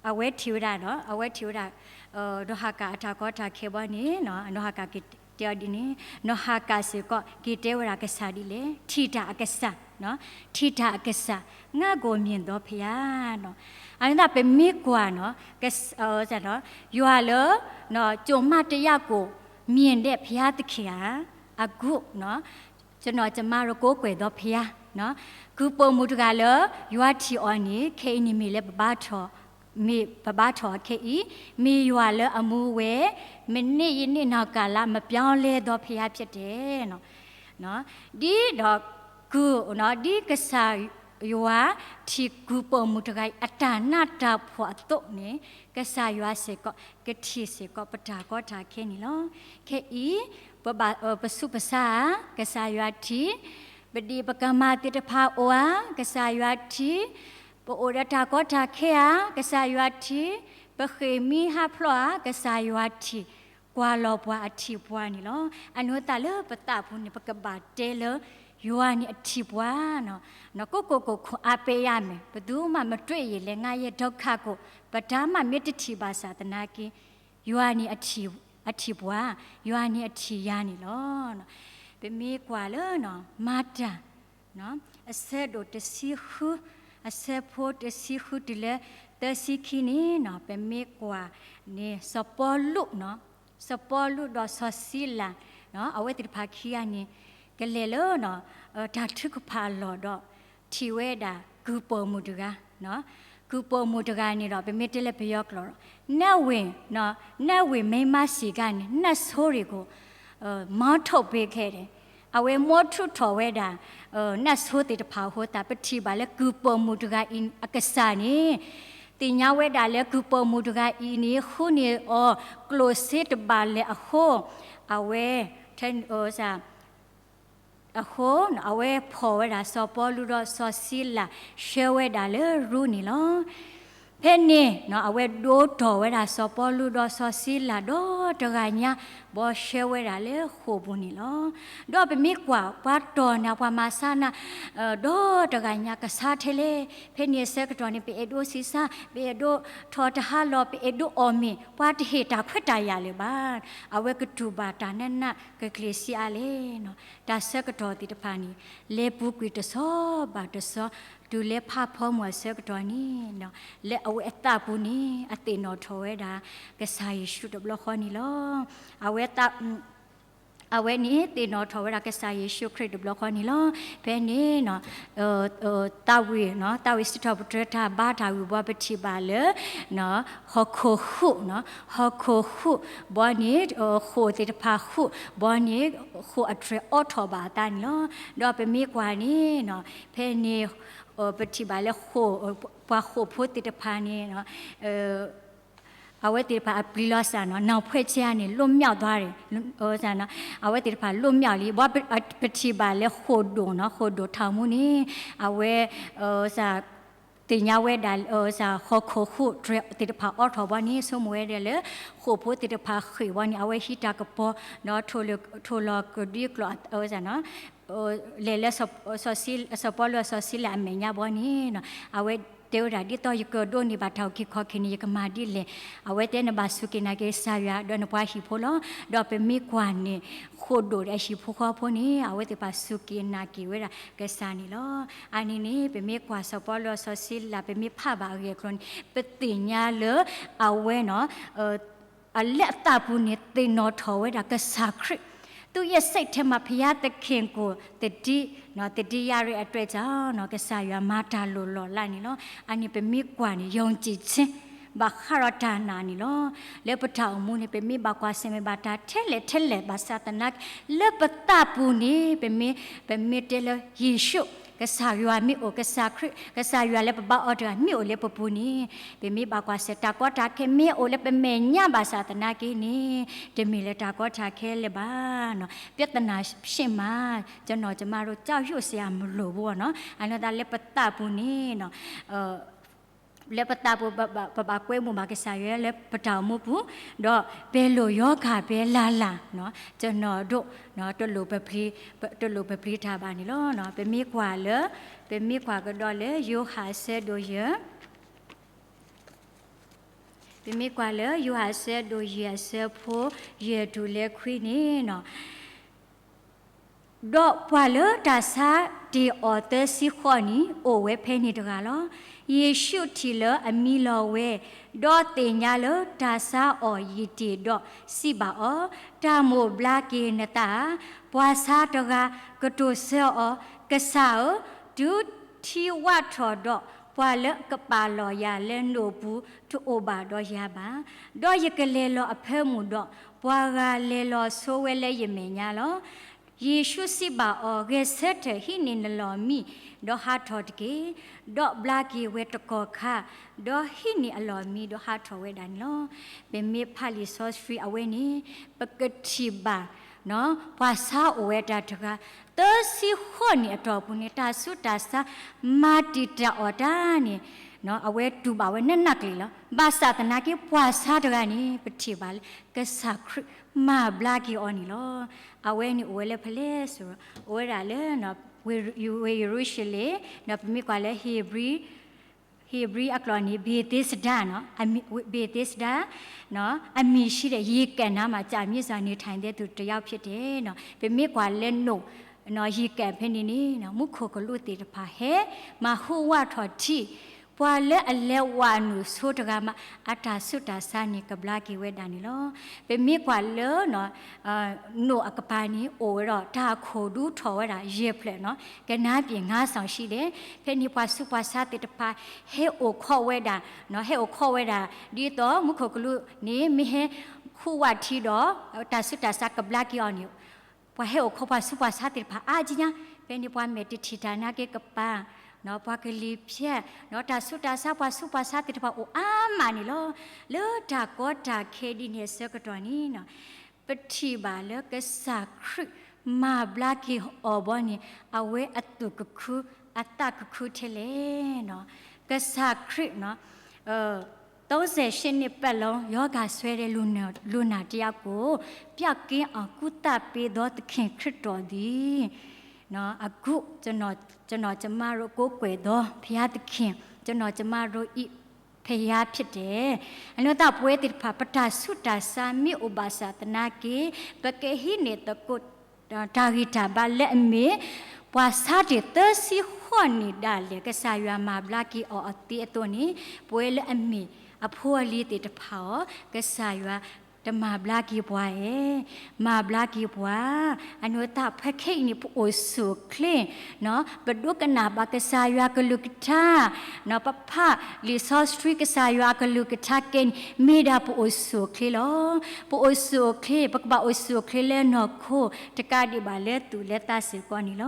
အဝဲထံၣ်ဝဲဒၣ်ဒီး အဝဲထံၣ်ဝဲဒၣ် နီၢ်ဟၤကၤအတၢ်ကီတၢ်ခဲဘီန့ၣ် နီၢ်ဟၤကၤက့ၤတဲအီၤဒ်န့ၣ် နီၢ်ဟၤကၤစ့ၢ်ကီး က့ၤတဲဝဲဒၣ်ကစၢ်ဒ်လဲၣ်, ထံၣ်တၢ်အကစၢ်, ထံၣ်တၢ်အကစၢ်, ငါ့ကိုမြင်သောဘုရား, အန့ၣ်သးပမ့ၢ်ကွၢ်နီၤ ယွၤလၢ ကျွန်မတရားကိုမြင်တဲ့ဘုရားသခင်ဟာ အခု ကျွန်တော် ကျွန်မတို့ ကိုးကွယ်သောဘုရား, ကုၢ်ပိာ်မုၣ်တဂၤလၢ ယွၤထံၣ်အီၤန့ၣ် ခဲအံၤန့ၣ်မ့ၢ်လၢပဘါထီၣ် မ့ၢ်ပဘါထီၣ်အခဲအံၤ, မ့ၢ်ယွၤလၢအမူဝဲ, မ့ၢ်န့ၢ်ယန့ၢ်နီၢ်ကၢ်လၢ မပြောင်းလဲသောဘုရားဖြစ်တယ်. ဒ်ဒီးကုၢ်, ဒ်ကစၢ်ယွၤထံၣ်ကုၢ်ပိာ်မုၣ်တဂၤအံၤ အတၢ်နးတၢ်ဖှီၣ်အသိးန့ၣ်, ကစၢ်ယွၤစ့ၢ်ကီး ကထံၣ်စ့ၢ်ကီးပတၢ်ကီတၢ်ခဲန့ၣ်လီၤ. ခဲအံၤ ပဘၣ်ပဆူးပဆါဧါ, ကစၢ်ယွၤထံၣ်, ပဒံၣ်ပကမၢ်သ့ၣ်တဖၣ်အိၣ်ဧါ, ကစၢ်ယွၤထံၣ်, ပအိၣ်ဒီးတၢ်ကီတၢ်ခဲဧါ, ကစၢ်ယွၤထံၣ်, ပဃ့ၢ်မှံဟးဖျိးဧါ, ကစၢ်ယွၤထံၣ်, ကွၢ်လီၤပှၤအထံၣ်ပှၤန့ၣ်လီၤ. အနီၢ်သးလၢပသးပူၤန့ၣ် ပကဘၣ်တဲလၢ ယွၤန့ၣ်အထံၣ်ပှၤ, ကိုယ့်ကိုယ်ကိုယ်ခုအပျဲယါမယ်, ဘယ်သူမှမတွေ့ရင်လည်း ငါရဲ့ဒုက္ခကို ဘယ်သူမှမ့ၢ်တထံၣ်ဘၣ်ဆၣ်သနာ်က့, ယွၤန့ၣ်အထံၣ်ပှၤ, ယွၤန့ၣ်အထံၣ်ယၤန့ၣ်လီၤ. ပမ့ၢ်ကွၢ်လၢ မၤတၢ် အဆၢဒိၣ်တဆံဃု, အဆၢဖိတဆံဃုတုၤလၢ သၢဆံခံန့ၣ် ပမ့ၢ်ကွၢ်န့ၣ် စီၤပီလူး, စီၤပီလူးဒီးစီၤစံလၤ, အဝဲသ့ၣ်တဖၣ်ခံဂၤန့ၣ် ကလဲၤလၢ တၢ်ထုကဖၣ်အလီၢ်ဒီး ထံၣ်ဝဲဒၣ်ကုၢ်ပိာ်မုၣ်တဂၤ, ကုၢ်ပိာ်မုၣ်တဂၤန့ၣ်ဒီး ပမ့ၢ်တဲလၢပယီၤကျိာ်ဒီး နတ်ဝင်, နတ်ဝင်မိန်းမဆိကတည်းက နတ်ဆိုးတွေကို မောင်းထုတ်ပေးခဲ့တယ်. အဝဲ မောင်းထုတ် ထီၣ်ဝဲဒၣ် နတ်ဆိုးသ့ၣ်တဖၣ်အဃိသတး ပထံၣ်ဘၣ်လၢကုၢ်ပိာ်မုၣ်တဂၤအံၤအကစၢ်န့ၣ် သ့ၣ်ညါဝဲဒၣ်လၢကုၢ်ပိာ်မုၣ်တဂၤအံၤန့ၣ် ဃုန့ၢ်အီၤကျိၣ်စ့တဘၣ်လဲၣ်အဃိ, အဝဲ အဃိ အဝဲဖီၣ်ဝဲဒၣ်စီၤပီလူးဒီးစီၤစံလၤ ဆှၢဝဲဒၣ်လၢရိၤန့ၣ်လီၤ. ဖဲန့ၣ် အဝဲဒိးထီၣ်ဝဲဒၣ်စီၤပီလူးဒီးစီၤစံလၤဒီးတဂၤညါ ဘီဆှၢဝဲဒၣ်လၢဃိာ်ပူၤန့ၣ်လီၤ. ဒီးပမ့ၢ်ကွၢ်ပှၤတီၢ်နၤပှၤမၤဆါနၤ ဒီးတဂၤညါကဆါထဲလဲၣ်. ဖဲန့ၣ်အဆၢကတီၢ်န့ၣ် ပအဲၣ်ဒိးဆံးစၢ်, ပအဲၣ်ဒိးထီၣ်တဟါလီၤ, ပအဲၣ်ဒိးအီၣ်မ့ၤ, ပှၤတဟ့ၣ်တၢ်ခွဲးတၢ်ယာ်လၢၤဘၣ်. အဝဲကတူၢ်ဘၣ်တၢ်နးနးကကျ့ၤဆံးအါလဲၣ်. တၢ်ဆၢကတီၢ်သ့ၣ်တဖၣ်န့ၣ် လဲၤပူၤကွံာ်တဆီဘၣ်တဆီ, တုၤလၢဖးဖီမုၢ်အဆၢကတီၢ်န့ၣ် လၢအဝဲအသးပူၤန့ၣ် အသ့ၣ်နီၣ်ထီၣ်ဝဲဒၣ် ကစၢ်ယ့ၣ်ၡူးတဘျီဃီန့ၣ်လီၤ. အဝဲ အဝဲန့ၣ်သ့ၣ်နီၣ်ထီၣ်ဝဲဒၣ်ကစၢ်ယ့ၣ်ၡူးခရံာ်တဘျီဃီန့ၣ်လီၤ. ဖဲန့ၣ် သးဝံၣ်, သးဝံၣ်စံးထီၣ်ပတြၢၤတၢ်ဘါတၢ်ဝံၣ်ဘီပထံၣ်ဘၣ်လၢ ဟီၣ်ခိၣ်ဃုာ်, ဟီၣ်ခိၣ်ဃုာ်ဘီန့ၣ် ဃိာ်သ့ၣ်တဖၣ်ဃုာ်ဘီန့ၣ် ဃိာ်အတြဲၤအိးထီၣ်ဘၣ်အသးန့ၣ်လီၤ. ဒီးပမ့ၢ်ကွၢ်န့ၣ် ဖဲန့ၣ် ပထံၣ်ဘၣ်လၢ ပှၤဃိာ်ဖိသ့ၣ်တဖၣ်န့ၣ် အဝဲသ့ၣ်တဖၣ်အပျံၤလီၤစၢ်နီၤ, နောင်ဖွဲ့ချက် န့ၣ် လွတ်မြောက်သွားတယ်, အဝဲသ့ၣ်တဖၣ်လွတ်မြောက်လံ. ဘီပထံၣ်ဘၣ်လၢဃိာ်ဒိၣ်နီၤ, ဃိာ်ဒိၣ်ထီၣ်မူန့ၣ် အဝဲ သ့ၣ်ညါဝဲဒၣ် ဟီၣ်ခိၣ်ဃုာ်တြဲၤသ့ၣ်တဖၣ်အိးထီၣ်ဘီန့ၣ် ဆိကမိၣ်ဝဲဒၣ်လၢ ဃိာ်ဖိသ့ၣ်တဖၣ်ဃ့ၢ်ဘီန့ၣ် အဝဲဟံးတၢ်ကပီၤ ဒီးထိၣ်လီၤကဒွံကျိာ် လဲၤလၢ စီၤပီလူးအစီၤစံလၤအမဲာ်ညါဘီန့ၣ် အဝဲတဲဝဲဒၣ် ဒ်သိးယကဒိးန့ၢ်ဘၣ်တၢ်အုၣ်က့ၤခီၣ်က့ၤန့ၣ် ယကမၤဒ်လဲၣ်. အဝဲတဲ နဘၣ်စူၢ်က့ၤနာ်က့ၤကစၢ်ယွၤ ဒီးနပှၤဟံၣ်ဖိလီၤ. ဒီးပမ့ၢ်ကွၢ်န့ၣ် ဃိာ်ဒိၣ်ဒီးအဟံၣ်ဖိဃီဖိန့ၣ် အဝဲသ့ၣ်တဖၣ်စူၢ်က့ၤနာ်က့ၤဝဲဒၣ်ကစၢ်န့ၣ်လီၤ. အါန့ၣ်န့ၣ် ပမ့ၢ်ကွၢ်စီၤပီလူးအစီၤစံလၤ ပမ့ၢ်ဖးဘၣ်အဂ့ၢ်အကျိၤန့ၣ် ပသ့ၣ်ညါလၢအဝဲနီၤ အလၢအသးပူၤန့ၣ် သ့ၣ်နီၣ်ထီၣ်ဝဲဒၣ်ကစၢ်ခရံာ်, သူ့ရဲ့စိတ်ထဲမှာ ဘုရားသခင်ကို သတိ, သတိရတဲ့အတွက်ကြောင့် ကစၢ်ယွၤမၤတၢ်လိၣ်လီၢ်လၢ်န့ၣ်လီၤ. အါန့ၣ် ပမ့ၢ်ကွၢ်န့ၣ် ယုံကြည်ခြင်း ဘၣ်ဃးဒီးတၢ်နာ်န့ၣ်လီၤ. လၢပတၢ်အိၣ်မူန့ၣ် ပမ့ၢ်ဘၣ်ကွၢ်ဆၢၣ်မဲာ်ဘၣ်တၢ်ထဲလဲၣ်ထဲလဲၣ်ဘၣ်ဆၣ်သနာ်က့ လၢပသးပူၤန့ၣ် ပမ့ၢ်, ပမ့ၢ်တဲလၢယ့ၣ်ၡူး ကစၢ်ယွၤမ့ၢ်အိၣ်, ကစၢ်ခရံာ် ကစၢ်ယွၤလၢပဘါအီၤတဂၤမ့ၢ်အိၣ်လၢပပူၤန့ၣ် ပမ့ၢ်ဘၣ်ကွၢ်ဆၢၣ် တၢ်ကီတၢ်ခဲမ့ၢ်အိၣ်လၢပမဲာ်ညါဘၣ်ဆၣ်သနာ်က့န့ၣ် တမ့ၢ်လၢတၢ်ကီတၢ်ခဲလၢၤဘၣ်နီၤ. ပြဿနာဖြစ်မှာ ကျွန်တော် ကျွန်မတို့ ကြောက်ရွံ့စရာမလိုဘူးပေါ့နော်. အနီၢ်သးလၢပသးပူၤန့ၣ်နီၤ လၢပသးပူၤ ပဘၣ်ကွဲမုာ်ဘၣ်ကစၢ်ယွၤလၢပတၢ်အိၣ်မူပူၤ, ဒီး ပဲလိာ်ရောဂါပဲလာလာနီၤ ကျွန်တော်တို့ တလိၣ်ပပျံၤတၢ်ဘၣ်န့ၣ်လီၤ. ပမ့ၢ်ကွၢ်လၢ, ပမ့ၢ်ကွၢ်ကဒီးလၢယိၤဟၣ်အဆၢဒိၣ်ယဲၢ်, ပမ့ၢ်ကွၢ်လၢယိၤဟၣ်အဆၢဒိၣ်ယဲၢ်အဆၢဖိ ယဲၢ်တုၤလၢခွံန့ၣ်နီၤ ဒီးပှၤလၢတၢ်ဆါတ့ၢ်အီၤသၢဆံဃိးနံၣ် အိၣ်ဝဲဖဲန့ၣ်တဂၤလီၤ. ယ့ၣ်ၡူးထံၣ်လၢအမံလီၤဝဲ, ဒီးသ့ၣ်ညါလၢတၢ်ဆါအီၤယံာ်တ့ၢ်ဒီး စံးဘၣ်အီၤ, တၢ်မိၣ်ဘျါက့ၤနသးဧါ, ပှၤဆါတဂၤကတိၤဆၢအီၤ, ကစၢ်ဧၢ, တုၤထံဝးထီၣ်ဒီး ပှၤလၢအကပာ်လီၤယၤလၢနိၣ်ပူၤတအိၣ်ဘၣ်ဒီးယၤဘၣ်. ဒီးယကလဲၤလီၤအဖၢမုၢ်ဒီး ပှၤဂၤလဲၤလီၤဆိဝဲလၢယမဲာ်ညါလီၤ. ယ့ၣ်ၡူးစံးဘၣ်အီၤ, ဂဲၤဆၢထၢၣ်ဟံးန့ၢ်နလီၢ်မံ ဒီးဟးထီၣ်တက့ၢ်. ဒီးဘျါက့ၤဝဲတကီၢ်ခါ, ဒီးဟံးန့ၢ်အလီၢ်မံဒီးဟးထီၣ်ဝဲဒၣ်န့ၣ်လီၤ. ပမ့ၢ်ဖးလံာ်စီဆှံအဝဲန့ၣ် ပကထံၣ်ဘၣ် ပှၤဆါအိၣ်ဝဲတၢ်တဂၤ သၢဆံဃိးနံၣ်အတီၢ်ပူၤန့ၣ် တၢ်ဆူးတၢ်ဆါမၤတံာ်တာ်အီၤတၢ်န့ၣ် အဝဲတူၢ်ဘၣ်ဝဲနးနးကျံၤလီၤ. ဘၣ်ဆၣ်သနာ်က့ ပှၤဆါတဂၤန့ၣ် ပထံၣ်ဘၣ်လၢ ကစၢ်ခရံာ်မၤဘျါက့ၤအီၤန့ၣ်လီၤ. အဝဲန့ၣ်အိၣ်ဝဲလၢဖဲလဲၣ်ဆိ အိၣ်ဝဲဒၣ်လၢ ဝ့ၢ်ယရူၤၡလ့ၣ်, ဒီးပမ့ၢ်ကွၢ်လၢ ဧ့ၤဘြံၤအကျိာ်န့ၣ် ဘ့းသ့စဒါ, ဘ့းသ့စဒါ အမံၤဆှံဒီး ရေကန်နားမှာ ကြာမြင့်စွာနေထိုင်တဲ့သူတစ်ယောက်ဖြစ်တယ်. ပမ့ၢ်ကွၢ်လၢနိၣ် ရေကန်ဖဲန့ၣ်န့ၣ် မူခိၣ်ကလူးသ့ၣ်တဖၣ်ဟဲ မၤဟူးဝးထီၣ်ထံ ပှၤလၢအလဲၤဝးနုာ်ဆိတဂၤမး အတၢ်ဆူးတၢ်ဆါန့ၣ် ကဘျါက့ၤဝဲဒၣ်န့ၣ်လီၤ. ပမ့ၢ်ကွၢ်လၢ နိၣ်အကပၤန့ၣ် အိၣ်ဝဲဒီးတၢ်ခိၣ်ဒူထီၣ်ဝဲဒၣ် ယဲၢ်ဖျၢၣ်နီၤ, ကနါပျံၤ ငါးဆောင်ရှိတယ်. ဖဲန့ၣ်ပှၤဆူးပှၤဆါသ့ၣ်တဖၣ် ဟဲအိၣ်ခိးဝဲဒၣ်, ဟဲအိၣ်ခိးဝဲဒၣ် ဒ်သိးမူခိၣ်ကလူးန့ၣ် မ့ၢ်ဟဲဟူးဝးထံဒီး တၢ်ဆူးတၢ်ဆါကဘျါက့ၤအီၤန့ၣ် ပှၤဟဲအိၣ်ခိးပှၤဆူးပှၤဆါသ့ၣ်တဖၣ်အါကညါ, ဖဲန့ၣ်ပှၤမဲာ်တထံၣ်တၢ်နာ်က့ကပၤ, ပှၤကလံၤဖျဲး, တၢ်ဆူးတၢ်ဆါ ပှၤဆူးပှၤဆါသ့ၣ်တဖၣ်အိၣ်အါမးန့ၣ်လီၤ. လၢတၢ်ကီတၢ်ခဲဒ်န့ၣ်အဆၢကတီၢ်န့ၣ် ပထံၣ်ဘၣ်လၢကစၢ်ခရံာ်မၤဘျါက့ၤအီၤဘီန့ၣ် အဝဲအသူၣ်ကခု အသးကခုထဲလဲၣ်. ကစၢ်ခရံာ် သုံးဆယ့်ရှစ်နှစ်ပတ်လုံး ရောဂါစွဲတဲ့လူနာ လူနာတစ်ယောက်ကို ပျောက်ကင်းအောင် ကုသပေးသော သခင်ခရစ်တော်သည် အခု ကျွန်တော် ကျွန်တော် ကျမတို့ ကိုးကွယ်သော ဘုရားသခင် ကျွန်တော် ကျမတို့၏ ဖရားဖြစ်တယ်. အနီၢ်သးပဝဲသ့ၣ်တဖၣ် ပတၢ်ဆူးတၢ်ဆါမ့ၢ်အိၣ်ဘၣ်ဆၣ်သနာ်က့ ပကဟံးန့ၢ်သကိး တၢ်ဂံၢ်တၢ်ဘါလၢအမ့ၢ် ပှၤဆါတ့ၢ်သၢဆံဃိးနံၣ်ဒၣ်လဲာ် ကစၢ်ယွၤမၤဘျါက့ၤအီၤအသ့အသိးန့ၣ် ပဝဲလၢအမ့ၢ်အဖိအလံၤသ့ၣ်တဖၣ်အီၤ ကစၢ်ယွၤတမၤဘျါက့ၤပှၤဧါ, မၤဘျါက့ၤပှၤ. အနီၢ်သးဖဲခဲအံၤန့ၣ် ပအိၣ်ဆူၣ်အိၣ်ချ့ ပဒိကနၣ်ဘၣ်ကစၢ်ယွၤကလုၢ်ကထါ, ပဖးလံာ်စီဆှံကစၢ်ယွၤအကလုၢ်ကထါကဲန့ၣ် မ့ၢ်ဒၣ်ပအိၣ်ဆူၣ်အိၣ်ချ့လီၤ. ပအိၣ်ဆူၣ်အိၣ်ချ့ ပကဘၣ်အိၣ်ဆူၣ်အိၣ်ချ့လၢနီၢ်ခိတကးဒံးဘၣ်လၢသူၣ်လၢသးစ့ၢ်ကီးန့ၣ်လီ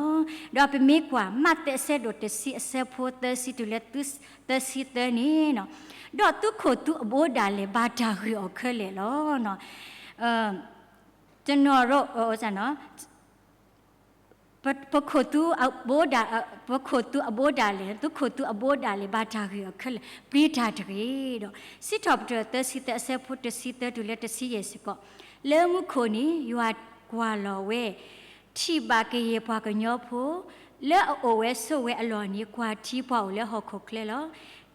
ၤ. ဒီးပမ့ၢ်ကွၢ် မးသဲအဆၢဒိၣ်တဆံအဆၢဖိသၢဆံတုၤလၢသၢဆံသၢန့ၣ် ဒီးသုခိၣ်သုအဘိဒၣ်လဲာ် ဘၣ်တၢ်ဂ့ၢ်အီၤခဲလၢာ်လီၤ. ကျွန်တော်တို့ ပ ပခိၣ်သုအဘိဒၣ် ပခိၣ်သုအဘိဒၣ်လဲာ် သုခိၣ်သုအဘိဒၣ်လဲာ် ဘၣ်တၢ်ဂ့ၢ်အီၤခဲလၢာ် ပျံၤတၢ်တဂ့ၤဒီး စံးထီၣ်ပတြၢၤသၢဆံသၢအဆၢဖိတဆံသၢတုၤလၢတဆံယဲၢ်စ့ၢ်ကီး, လၢမူခိၣ်န့ၣ် ယွၤကွၢ်လီၤဝဲ ထံၣ်ဘၣ်ကယဲၢ်ပှၤကညီဖိ လၢအအိၣ်ဝဲဆိးဝဲအလီၢ်န့ၣ် ကွၢ်ထံပှၤအိၣ်လၢဟီၣ်ခိၣ်ချၢလီၤ.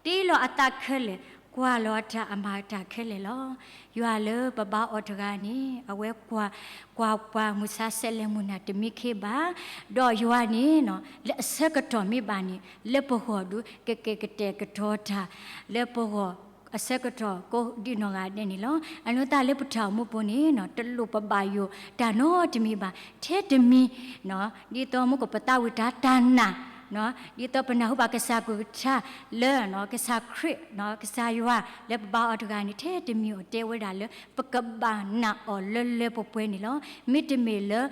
တ့လီၤအသးခဲလၢာ် ကွၢ်လီၤတၢ်အမၤတၢ်ခဲလၢာ်လီၤ. ယွၤလၢပဘါအီၤတဂၤန့ၣ် အဝဲကွၢ် ကွၢ်ပှၤမုၢ်ဆါဆဲးလဲးမုၢ်နၤတမံခ့ဘၣ်, ဒီးယွၤန့ၣ် လၢအဆၢကတီၢ်မ့ၢ်ဘၣ်န့ၣ် လၢပဂီၢ်ဒုး ကကဲကတဲာ်ကတီၤတၢ် လၢပဂီၢ်အဆၢကတီၢ်ကိးဒံးနီၢ်ဂၤဒဲးန့ၣ်လီၤ. အနီၢ်သးလၢပတၢ်အိၣ်မူပူၤန့ၣ် တလိၣ်ပဘၣ်ယိၣ်တၢ်နီတမံၤဘၣ်. ထဲတမံၤ ဒ်သိးမူခိၣ်ပသးဝံၣ်တၢ်တၢ်နာ် ဒ်သိးပနၢ်ဟူဘၣ်ကစၢ်ကလုၢ်ကထါလၢ ကစၢ်ခရံာ် ကစၢ်ယွၤလၢပဘါအီၤတဂၤန့ၣ် ထဲတမံၤအိၣ်တဲဝဲဒၣ်လၢ ပကဘၣ်နာ်အီၤလၢလၢပှဲၤပှဲၤန့ၣ်လီၤ. မ့တမ့ၢ်လၢ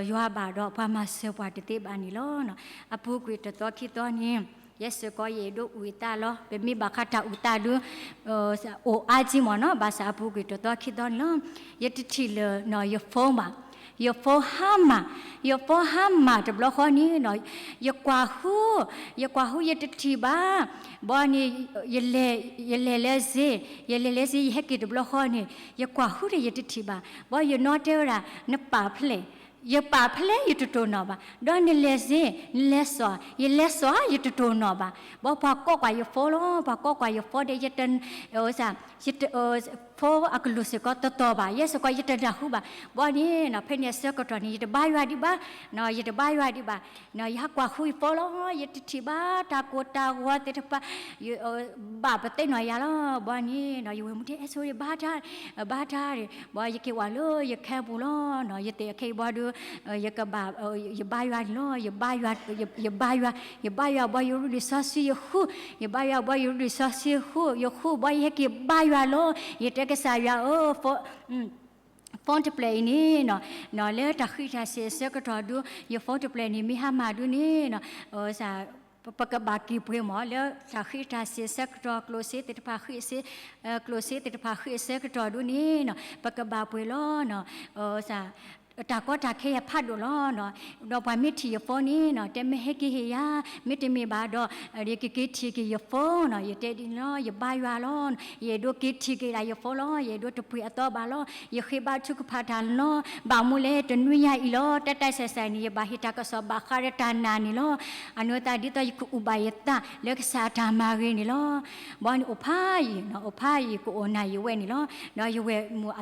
ယွၤဘၣ်ဒီးပှၤမၤစၢၤပှၤတသ့ဘၣ်န့ၣ်လီၤ. အပူၤကွံာ်တသီခံသီန့ၣ် ယဲစ့ၢ်ကီးယအဲၣ်ဒိးအုၣ်အသးလီၤ. ပမ့ၢ်ဘၣ်ဃးတၢ်အုၣ်သးဒုး အိၣ်အါကံမ့ၢ်နီၤ ဘၣ်ဆၣ်အပူၤကွံာ်တသီခံသီန့ၣ်လီၤ. ယတထံၣ်လၢၤ ယ phone ဘၣ်. ယ phone ဟါမၢ်, ယ phone ဟါမၢ်တဘျီဃီန့ၣ် ယကွၢ်ဟူ, ယကွၢ်ဟူယတထံၣ်ဘၣ်. ဘီန့ၣ် ယလဲၤ, ယလဲၤလၢစ့, ယလဲၤလၢစ့ ယဟဲက့ၤတဘျီဃီန့ၣ် ယကွၢ်ဟူဒီးယတထံၣ်ဘၣ်. ဘီယနီၢ်တဲဝဲဒၣ် နပာ်ဖဲလဲၣ်, ယပာ်ဖဲလဲၣ်ယတတိၢ်နီၣ်ဘၣ်. ဒီးနလဲၤစ့, နလဲၤစိာ်, ယလဲၤစိာ် ယတတိၢ်နီၣ်ဘၣ်. ဘီပှၤကိးကွၢ်ယ phone လီၤ, ပှၤကိးကွၢ်ယ phone ဒီး ယတ, ယတ ယဖိအကလုၢ်စ့ၢ်ကီးတတီၤဘၣ်, ယဲစ့ၢ်ကီးယတနၢ်ဟူဘၣ်. ဘီန့ၣ်နီၤ ဖဲန့ၣ်အဆၢကတီၢ်န့ၣ် ယတဘါယွၤဒံးဘၣ်, နီၤ ယတဘါယွၤဒံးဘၣ်, နီၤ ယဟးကွၢ်ဃုယဖိလီၤ. ယတထံၣ်ဘၣ်တၢ်ကိၢ်တၢ်ဂီၤသ့ၣ်တဖၣ် ဘၣ်ပသ့ၣ်နီၣ်ယၤလီၤ. ဘီန့ၣ်နီၤ ယဝဲၢ်မုၣ်တဲ အဲၣ်ဆိ ယဘါတၢ်, ဘါတၢ်, ဘီယက့ၤဝဲလၢယခဲပူၤလီၤ. နီၤ ယသ့ၣ်ခဲအံၤဘီဒုး ယကဘၣ်, ယဘါယွၤန့ၣ်လီၤ. ယဘါယွၤ, ယဘါယွၤ, ယဘါယွၤဘီယရူလံာ်စီဆှံယဃု, ယဘါယွၤဘီယရူလံာ်စီဆှံယဃု, ယဃုဘီယဟဲက့ၤဘါယွၤလီၤ. ယတဲကစၢ်ယွၤဧၢ, phone တဖျၢၣ်အံၤန့ၣ်နီၤ, နီၤလၢတၢ်ဃံးတၢ်စ့ၤအဆၢကတီၢ်ဒုး ယ phone တဖျၢၣ်န့ၣ် မ့ၢ်ဟါမၢ်ဒုးန့ၣ်နီၤ, ပကဘၣ်က့ၤပှ့ၤမး လၢတၢ်ဃံးတၢ်စ့ၤအဆၢကတီၢ် ကျိၣ်စ့သ့ၣ်တဖၣ်ဃံးစ့, ကျိၣ်စ့သ့ၣ်တဖၣ်ဃံးအဆၢကတီၢ်ဒုးန့ၣ်နီၤ ပကဘၣ်ပှ့ၤလီၤနီၤ. တၢ်ကီတၢ်ခဲယၤဖးဒိၣ်လီၤနီၤ. ဒီးပှၤမ့ၢ်ထံၣ်ယ phone န့ၣ်နီၤ တဲမ့ၢ်ဟဲက့ၤဟ့ၣ်ယၤ, မ့တမ့ၢ်ဘၣ်ဒီး ယကက့ၤထံၣ်က့ၤယ phone နီၤ. ယတဲဒ်န့ၣ်လီၤ, ယဘါယွၤလီၤ. ယအဲၣ်ဒိးက့ၤထံၣ်က့ၤဒၣ်ယ phone လီၤ. ယအဲၣ်ဒိးတပှ့ၤအသီဘၣ်လီၤ. ယဃ့ဘါထုကဖၣ်တၢ်လီၤ. ဘၣ်မူလဲၣ် တနွံညါအံၤလီၤ တၢ်တၢ်စဲးစဲးန့ၣ် ယဘၣ်ဟ့ၣ်တၢ်ကစီၣ်ဘၣ်ဃးဒီးတၢ်နာ်န့ၣ်လီၤ. အနီၢ်သးဒ်သိးယကအိၣ်ဘၣ်ယသးလၢကစၢ်အတၢ်မၤဂ့ၤန့ၣ်လီၤ. ဘီန့ၣ်အိၣ်ဖးယံာ်နီၤ, အိၣ်ဖးယံာ်ကအိၣ်နၤယံာ်ဝဲန့ၣ်လီၤ. ဒီးယဝဲၢ်မုၣ်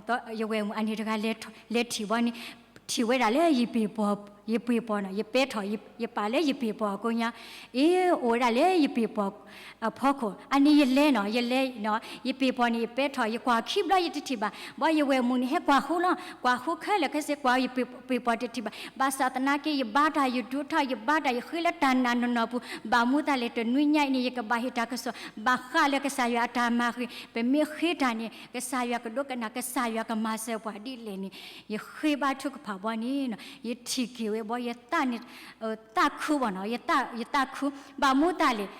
အန့ၣ်တဂၤ လဲၤထံၣ်ဘီန့ၣ် ထံၣ်ဝဲဒၣ်လၢယပ့ၤပီၤ, ယပ့ၤပီၤနီၤ, ယပဲထီၣ်ယပာ်လၢယပ့ၤပီၤအကိးညါ, အ့ အိၣ်ဝဲဒၣ်လၢယပ့ၤပီၤအဖီခိၣ်, အန့ၣ်ယလဲၤနီၤ, ယလဲၤ, ယပ့ၤပီၤန့ၣ် ယပဲထီၣ် ယကွၢ်ခံဘျီယတထံၣ်ဘၣ်. ဘီယဝဲၢ်မုၣ်န့ၣ်ဟဲကွၢ်ဃုလီၤ, ကွၢ်ဃုခဲလၢာ်ခဲဆ့ ကွၢ်ယပ့ၤပီၤတထံၣ်ဘၣ်. ဘၣ်ဆၣ်သနာ်က့ ယဘါတၢ် ယဒိးထီၣ် ယဘါတၢ် ယဃ့လၢတၢ်နာ်နီၢ်နီၢ်ပူၤ, ဘၣ်မူသးလဲၣ် တနွံညါအံၤန့ၣ် ယကဘၣ်ဟ့ၣ်တၢ်ကစီၣ် ဘၣ်ဃးလၢကစၢ်ယွၤအတၢ်မၤဂ့ၤ, ပမ့ၢ်ဃ့တၢ်န့ၣ် ကစၢ်ယွၤကဒိကနၣ် ကစၢ်ယွၤကမၤစၢၤပှၤဒ်လဲၣ်န့ၣ် ယဃ့ဘါထုကဖၣ်ဘီန့ၣ်, ယထံၣ်က့ၤဝဲဘီ ယသးန့ၣ်, သးခုဘီနီၤ, ယသးခု, ဘၣ်မူသးလဲၣ်,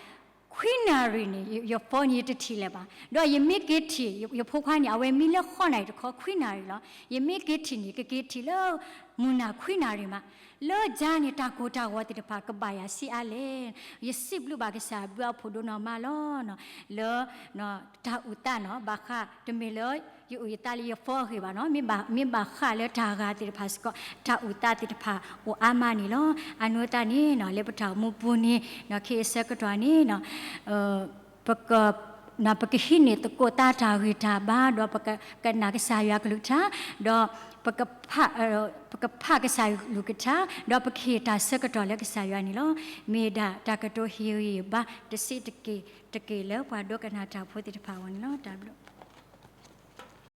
ခွံနၣ်ရံၣ်န့ၣ် ယ phone န့ၣ် ယတထံၣ်လၢၤဘၣ်. ဒီးယမ့ၢ်က့ၤထံၣ် ယဖိခွါန့ၣ် အဝဲမံလၢဃိးနၣ်ရံၣ်တခီ ခွံနၣ်ရံၣ်လီၤ. ယမ့ၢ်က့ၤထံၣ်န့ၣ် ကက့ၤထံၣ်လၢ မုၢ်နၤခွံနၣ်ရံၣ်မး, လၢယၤန့ၣ် တၢ်ကိၢ်တၢ်ဂီၤသ့ၣ်တဖၣ် ကဘၣ်ယၤဆံးအါလဲၣ်. ယစံးဘျုးဘၣ်ကစၢ် ဘုအဖှိၣ်ဒိၣ်နီၢ်မးလီၤ. လၢ တၢ်အုၣ်သးနီၤ, ဘၣ်ဃးတမ့ၢ်လၢ ယအုၣ်ယသးလၢယ phone အဂ့ၢ်ဘၣ်နီၤ, မ့ၢ်ဘၣ်ဃးလၢတၢ်ဂၤသ့ၣ်တဖၣ်စ့ၢ်ကီး, တၢ်အုၣ်သးသ့ၣ်တဖၣ်အိၣ်အါမးန့ၣ်လီၤ. အနီၢ်သးန့ၣ်နီၤ လၢပတၢ်အိၣ်မူပူၤန့ၣ်နီၤ ခဲအံၤဆၢကတီၢ်န့ၣ်နီၤ ပက, ပကဟံးန့ၢ်သကိးသးတၢ်ဂံၢ်တၢ်ဘါ ဒီးပကကနၣ်ကစၢ်ယွၤကလုၢ်ကထါ, ဒီး ပကဖးကစၢ်ယွၤကလုၢ်ကထါ, ဒီးပကဟ့ၣ်တၢ်ဆၢကတီၢ်လၢကစၢ်ယွၤန့ၣ်လီၤ. မ့ၢ်ဒၣ်တၢ်ကတိၤဟ့ၣ်ဂံၢ်ဘါ တဆံးတက့ၢ်တက့ၢ်လၢပှၤဒိကနၣ်တၢ်ဖိသ့ၣ်တဖၣ်အဂီၢ်န့ၣ်လီၤ. တၢ်ဘျုး